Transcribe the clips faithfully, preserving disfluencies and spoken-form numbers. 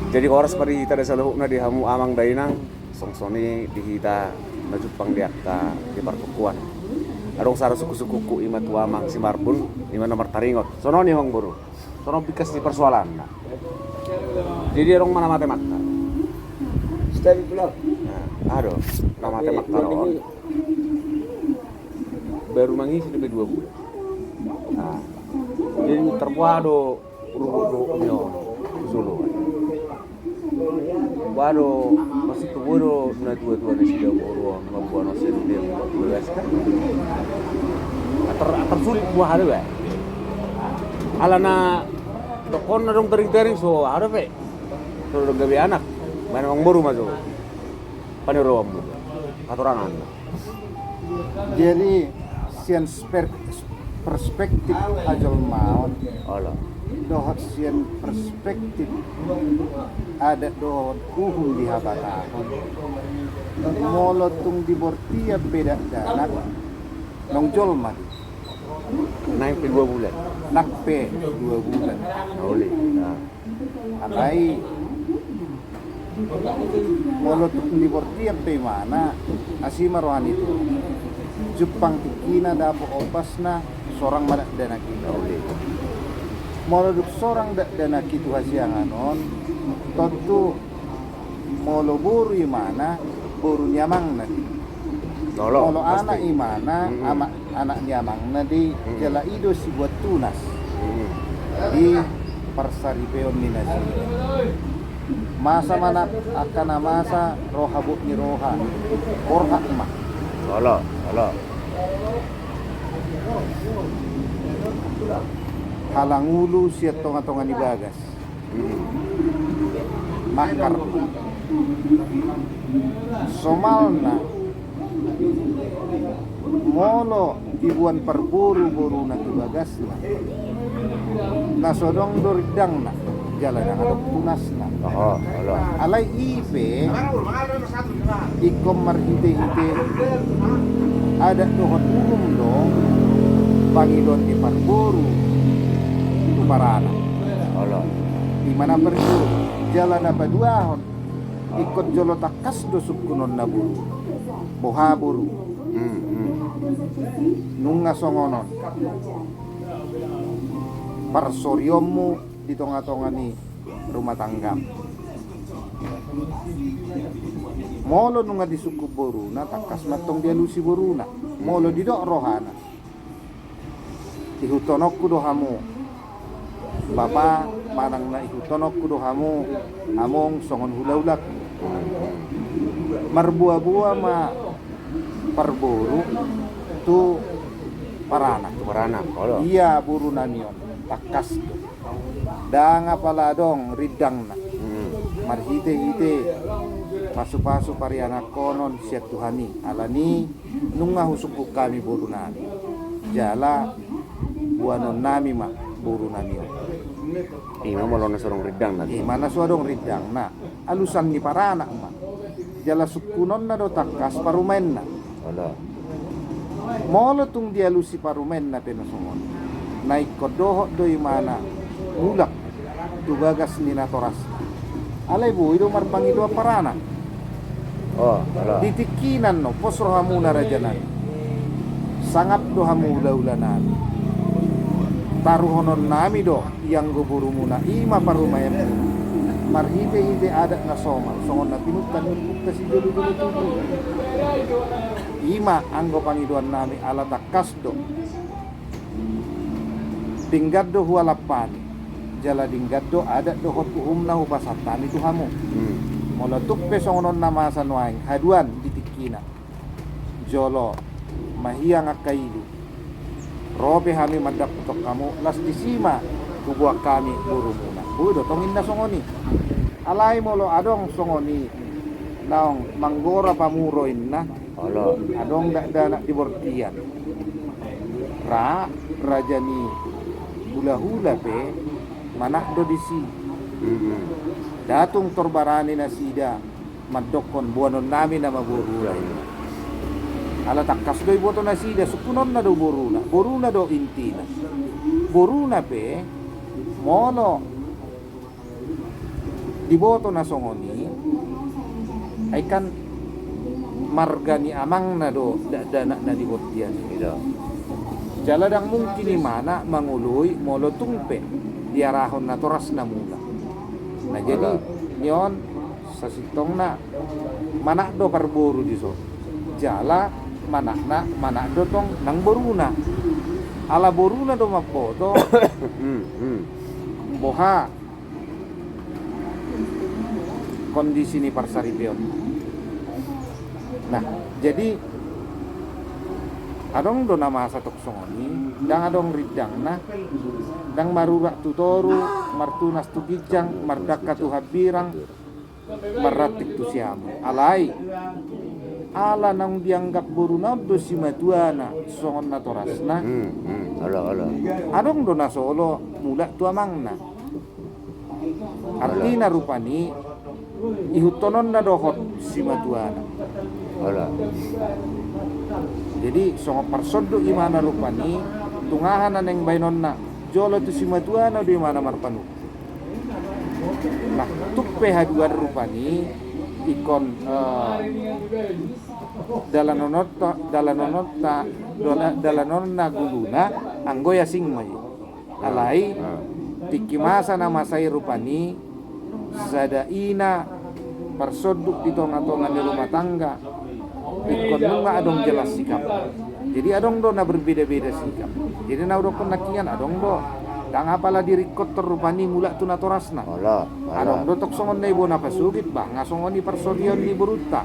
Jadi horas ma di hita da saluhutna, di hamu amang dainang, songon i di hita na jumpang di angka di parbukuan. Adong sada sungkun-sungkunku, ima tu amang si Marbun, ima na martaringot. Songon i amang boru. Songon bingkas ni parsoalanna. Jadi adong ma na mate mangkar. Nah, aha do na mate mangkar on? Baru mangisi dope dua bulan. Nah, jadi tarboha do ruhut-ruhut ni on tu jolo. Boha do, maksudhu, boha do na tua-tua nasida boru on mamboan on sian dia mamboan tugas kan. Atar, atar sulit boha do ba. Alana dohonon adong tering-tering so aha dope. So dong gabe anak. Baen amang boru ma jo. Paniroanmu. Hatoranganna. Jadi sian sper-, perspektif hajolmaon, olo, dohot sian perspektif adat dohot uhum di habatahon, molo tung di bortian pe dakdanak, naung jolma do i. Nang pe dua bulan. Nang pe dua bulan. Na uli. Nah. Alai molo tung di bortian pe imana, asi ma roha ni Tuhan. Jumpang tingkina dapot ombasna, sorang ma dakdanak i. Molo dung sorang dakdanak i tu hasiangan on, tontu molo boru imana, boru ni amangna do i. Olo, molo pasti. Anak imana, mm-mm, anak, anak ni amangna do i, mm-mm, jala i do sibuat tunas, mm-mm, di parsaripeon ni nasida. Masa ma na angka na masa ro habot ni roha, borhat ma. Olo, olo. Halangulu sian tonga-tonga ni bagas. Mangkar. Somalna, molo diboan parboru boruna tu bagasna, na so adong do rindangna, jala ndang adong tunasna. Oho, olo. Alai i pe ingkon marhite-hite adat dohot uhum do pangidoan ni parboru tu paranak. Olo. Imana parboru, jala na paduahon, ingkon jolo tangkas do sungkunonna boru. Boha boru? Hmm, hmm. Nunga songon on parsorionmu di tonga-tonga ni rumah tanggam. Molo nunga disungkun boruna, tangkas ma antong dialusi boruna. Molo didok rohana, ihuthononku do hamu bapa, manang na ihuthononku do hamu among songon hula-hulaku. Marboa-boa ma parboru tu paranak. Tu paranak, olo. Ia borunami on, tangkas do. Ndang apala adong rindangna. Hmm. Marhite-hite pasu-pasu parianakhonon sian Tuhan i. Alani nunga husungkun hami borunami. Jala boanonnami ma borunami on. Ima molo na so adong rindangna. Ima na so adong rindangna. Alusan ni paranak ma. Jala sungkunonna do tangkas parumaenna. Olo. Molo tung dialusi parumaenna pe na songon i, na ingkon dohot do imana mulak tu bagas ni natorasna. Alai boi do marpangidoan paranak. Oh, olo. Di tingkina annon, pos rohamuna rajanami. Sangap do hamu hula-hulanami. Taruhononnami do ianggo borumuna, ima parumaenmuna. Marhite-hite adat na somal, songon na pinungka ni ompunta sijolo-jolo tubu. Ima anggo pangidoannami, ala tangkas do denggan do hualap hami, jala denggan do adat dohot uhumna hupasahat hami tu hamu. Hmm. Molo tung pe songon on na masa nuaeng, haduan di tingkina. Jolo mahiang angka ilu. Ro pe hami mandapothon hamu, las disi ma huboan hami borumuna. Boi do tong inna songon i. Alai molo adong songon i naung manggora pamuro inna, olo, adong dakdanak di bortian. Ra, raja ni hula-hula pe manat do disi. Mm-mm. Ndang tung torbarani nasida mandokkon boanonnami nama boruna i. Ala tangkas do iboto nasida, sungkunonna do boruna, boruna do intina. Boruna pe molo Diboto na songon i, ai kan marga ni amangna do dakdanak na di bontean i. Jala ndang mungkin imana mangoloi molo tung pe diarahon natorasna mulak. Na jadi, ni on, sasintongna manat do parboru dison. Jala manatna, manat do tong nang boruna. Ala boruna do mamboto boha kondisi ni parsaripeon. Nah, jadi adong do na masa tong songon i, ndang adong rindangna, ndang marurat tu toru, martunas tu ginjang, mardangka tu hambirang, marranting tu siamun. Alai ala naung dianggap boruna on do simatuana songon natorasna. Adong do na so olo mulak tu amangna. Artina rupani ihuthononna dohot simatuana. Jadi songon parsonduk imana rupani, tung aha na naeng baenonna, jolo tu simatuana do imana marpanungkun. Nah, tung pe haduan rupani ingkon, eh, dalanononta, dalanononta, dala-, dalanonna guluna, anggo i asing ma i. Alai tingki masa na masa i rupani, sada ina parsonduk di tonga-tonga ni rumah tangga, ingkon nunga adong jelas sikap. Jadi adong do na berbeda-beda sikap. Jadi na hudokkon nangkiningan, adong do, ndang apala diringkothon rupani mulak tu natorasna. Adong do tong songon na i bona pasogit, bah, nga songon i parsorion ni borunta.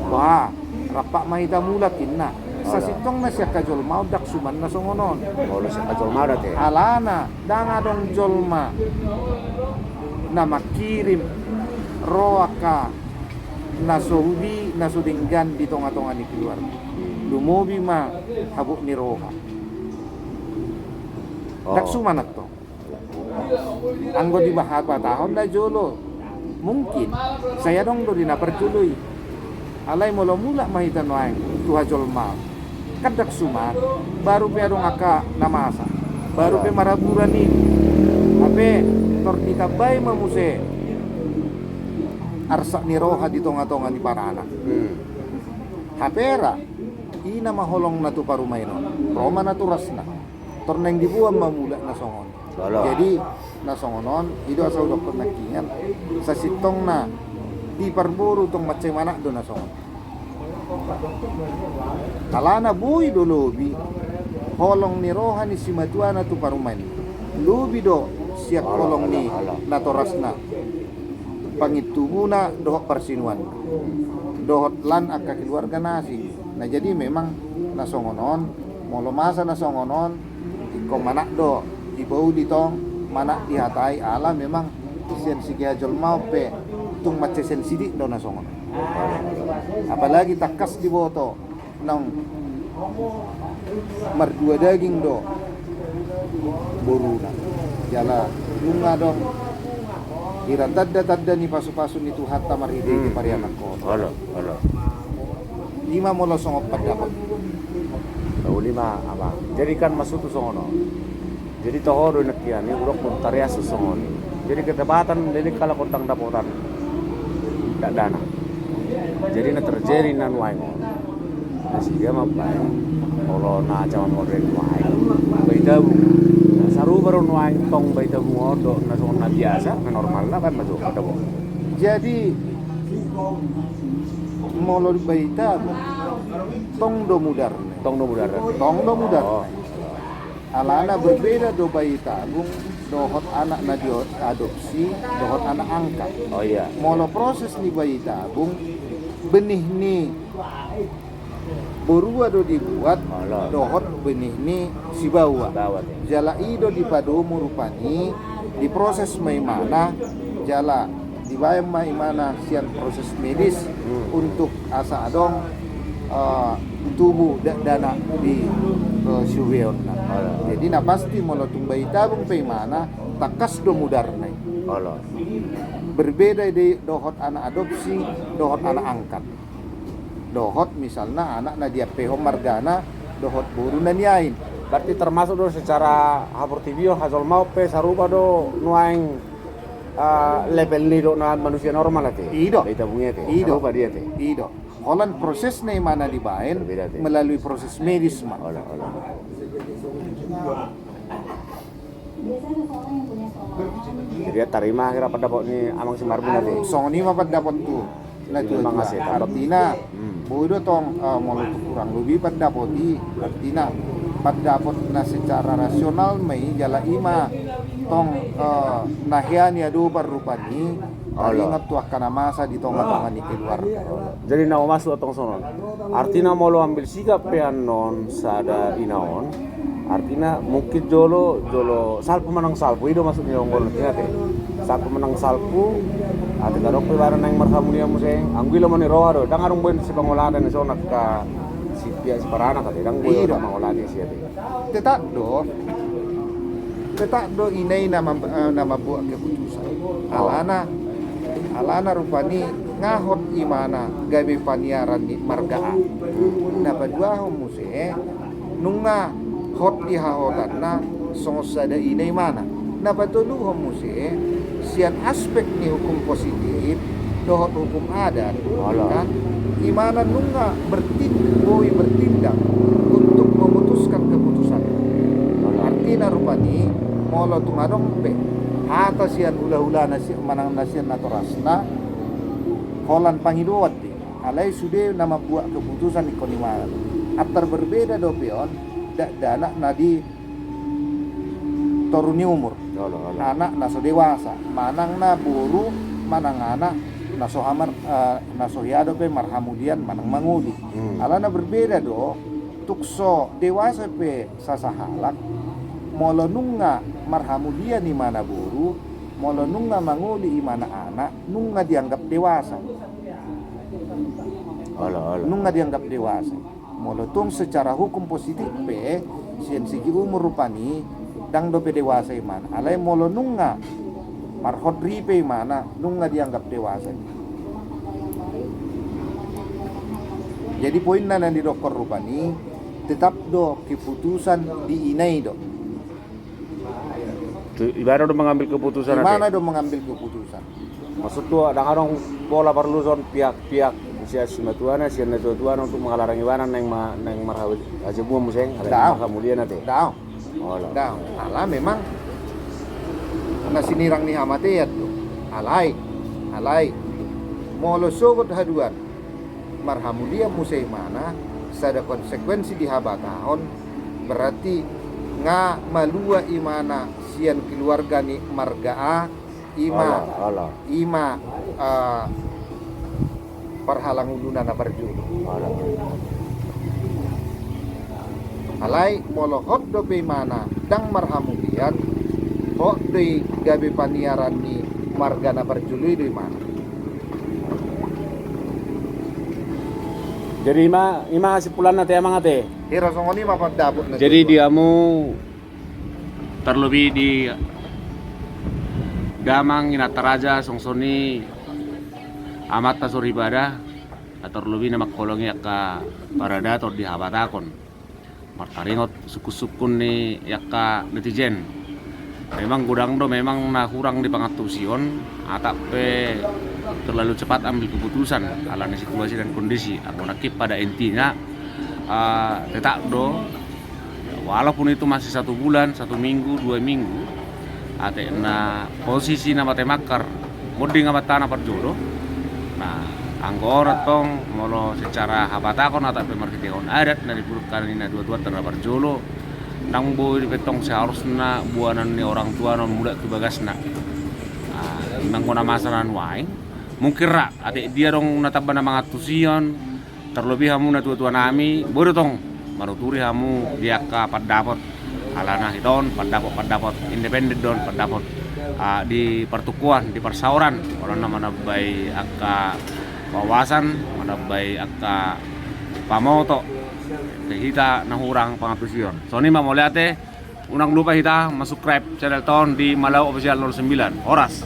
Bah, rampak ma hita mulak, ninna. Sasintongna sian hajolmaon ndang suman na songon on. Alana ndang adong jolma na mangkirim ro angka na so uli, na so denggan di tonga-tonga ni keluarga. Lumobi ma habot ni roha. Ndang suman antong. Anggo dibahatahon na jolo, mungkin sai adong do di na parjolo i. Alai molo mulak ma hita nuaeng tu hajolmaon, kan ndang suman, baru pe adong angka na masa, baru pe maraburan i. Hape tor ditambai ma muse arsak ni roha di tonga-tonga ni paranak. Hape ra, i nama holongna tu parumaen on, ro ma natorasna. Tor naeng diboan ma mulak na songon. Jadi na songon on, i do asa hudokkon nangkiningan, sasintongna di parboru tong mansai manat do na songon. Alana boi do lobi holong ni roha ni simatuana tu parumaen. Lobi do sian holong ni natorasna, pangintubuna dohot parsinuanna, dohot lan angka keluarga na asing. Na jadi memang na songon on, molo masa na songon on, ingkon manat do dipauli tong, manat dihatai, ala memang sian segi hajolmaon pe tung mansai sensitif do na songon on. Apalagi tangkas diboto naung mardua daging do boruna. Jala nunga adong hira tanda-tanda ni pasu-pasu ni Tuhanta marhite-hite parianakhon. Olo, olo. I ma molo songon pandapot. Uli ma, Amang. Jadi kan maksudhu songon on. Jadi toho do nangkiningan i, hudokkon tariasu songon i. Jadi kedapatan, jadi halak on ndang dapotan dakdanak. Jadi na terjadi na nuaeng on, na sidia mambaen, olo, na jaman modern nuaeng, bayi tabung. Na sarupa do nuaeng tong bayi tabung on dohot na songon na biasa, na normalna, baen ma jo, pandapot. Jadi molo bayi tabung, tong do mudarna. Tong do mudarna. Tong do mudarna. Alana berbeda do bayi tabung dohot anak na diadopsi dohot anak angkat. Molo proses ni bayi tabung, benih ni borua do dibuat dohot benih ni sibaoa. Jala i do dipadomu rupani, diproses ma imana, jala dibaen ma imana sian proses medis untuk asa adong, eh, tubu dakdanak di, eh, siubeonna. Jadi na pasti molo tung bayi tabung pe imana, tangkas do mudarna i. Berbeda i dohot anak adopsi dohot anak angkat. Dohot misalna anak na diampehon margana dohot boru na niain. Berarti termasuk do secara haportibion, hajolmaon pe sarupa do nuaeng Ah, level ni dok na manusia normal ate. I do. Dai tabung i ate. I do. Sarupa dia ate. I do. Holan prosesna i ma na dibaen melalui proses medis ma. Jadi tarima akhirna pandapot ni amang si Marbun ate. Songon i ma pandapot tu. Nah, memang ate. Artina, hmm, boi do tong, eh, molo tu kurang lobi pandapot i, artina pandapot na secara rasional ma i, jala i ma tong, eh, na hea ni adopan rupani, taringot tu angka na masa di tonga-tonga ni keluarga. Jadi na masuk tong songon on. Artina molo ambil sikap pe annon sada ina on, artina mungkin jolo, jolo salpu manang salpu, i do maksudna, jolo ngerti ate. Salpu manang salpu, ate tadok pe barang naeng marhamulian muse, anggo i lomo ni roha do, ndang adong boi sipangolahon na songon angka si pihak si paranak ate, ndang boi mangolahon i si ate. Tetap do, tetap do ina i na mam-, eh, na mambuat keputusan. Alana, alana rupani nga hot imana gabe paniaran ni marga A. Na paduahon muse, nunga hot di hahotanna songon sada ina imana. Na patoluhon muse, sian aspek ni hukum positif dohot hukum adat, kan, imana nunga bertin-, boi bertindak untuk memutuskan keputusan. Artina rupani, molo tung adong pe hata sian hula-hulana si-, manang na sian natorasna, holan pangidoan do i. Alai sude na mambuat keputusan ingkon imana. Antar berbeda dope on, dakdanak na di toru ni umur. Anak na so dewasa, manang na boru, manang anak na so hamar, eh, na so hea dope marhamulian manang mangoli. Hmm. Alana berbeda do, tung so dewasa pe sasahalak, molo nunga marhamulian imana boru, molo nunga mangoli imana anak, nunga dianggap dewasa. Nunga dianggap dewasa. Molo tung secara hukum positif pe, sian segi umur rupani, ndang dope dewasa imana. Alai molo nunga marhot ripe imana, nunga dianggap dewasa. Jadi poinna na nidokkon rupani, tetap do keputusan di ina i do. Tu, imana do mengambil keputusan ate. Imana do mengambil keputusan. Maksudhu, ndang adong pola parluson pihak-pihak sian simatuana, sian natuatuana untuk manghalarang ibana naeng ma-, naeng marha-, hajabuan muse, alai marhamulian ate. Daong. Daong. Ala memang na sinirang ni hamatean do. Alai, alai. Molo sogot haduan marhamulian muse imana, sada konsekuensi di habatahon, berarti nga malua imana sian keluarga ni marga A, ima, ima, eh, parhalanguluna na parjolo. Alai molo hot dope imana ndang marhamulian, hot do i gabe paniaran ni marga na parjolo i do imana. Jadi ima, ima kesimpulanna ate amang ate. Hira songon i ma pandapot na. Jadi di hamu, terlebih di damang inanta raja songon i, amanta soripada, terlebih na mangholongi angka paradaton di habatahon. Martaringot sungkun-sungkun ni angka netizen. Memang godang do memang na hurang di pangantusion, atap pe terlalu cepat ambil keputusan, ala ni situasi dan kondisi. Anggo nangkin pada intinya, eh, tetap do, walaupun itu masih satu bulan, satu minggu, dua minggu, ate na posisi na mate mangkar, monding amanta na parjolo. Nah, anggo on tong, molo secara habatahon atap pe marhitehon adat na dipuduhon ni natuatuanta na parjolo, ndang boi pe tong seharusna buanan ni orang tua na mulak tu bagasna. Nah, ima anggo na masa na nuaeng, mungkin ra, ate dia adong na tamba na mangantusion, terlebih hamu natuatua nami, boi do tong manuturi hamu di angka pandapot. Alana hita on pandapot-pandapot independen do on, pandapot, ah, di partukuan, di parsaoran, holan na manambai angka wawasan, manambai angka pamoto di hita na hurang pangantusion. Songon i ma, mauliate, unang lupa hita ma-subscribe channel ta on di Malau Official nol sembilan. Horas.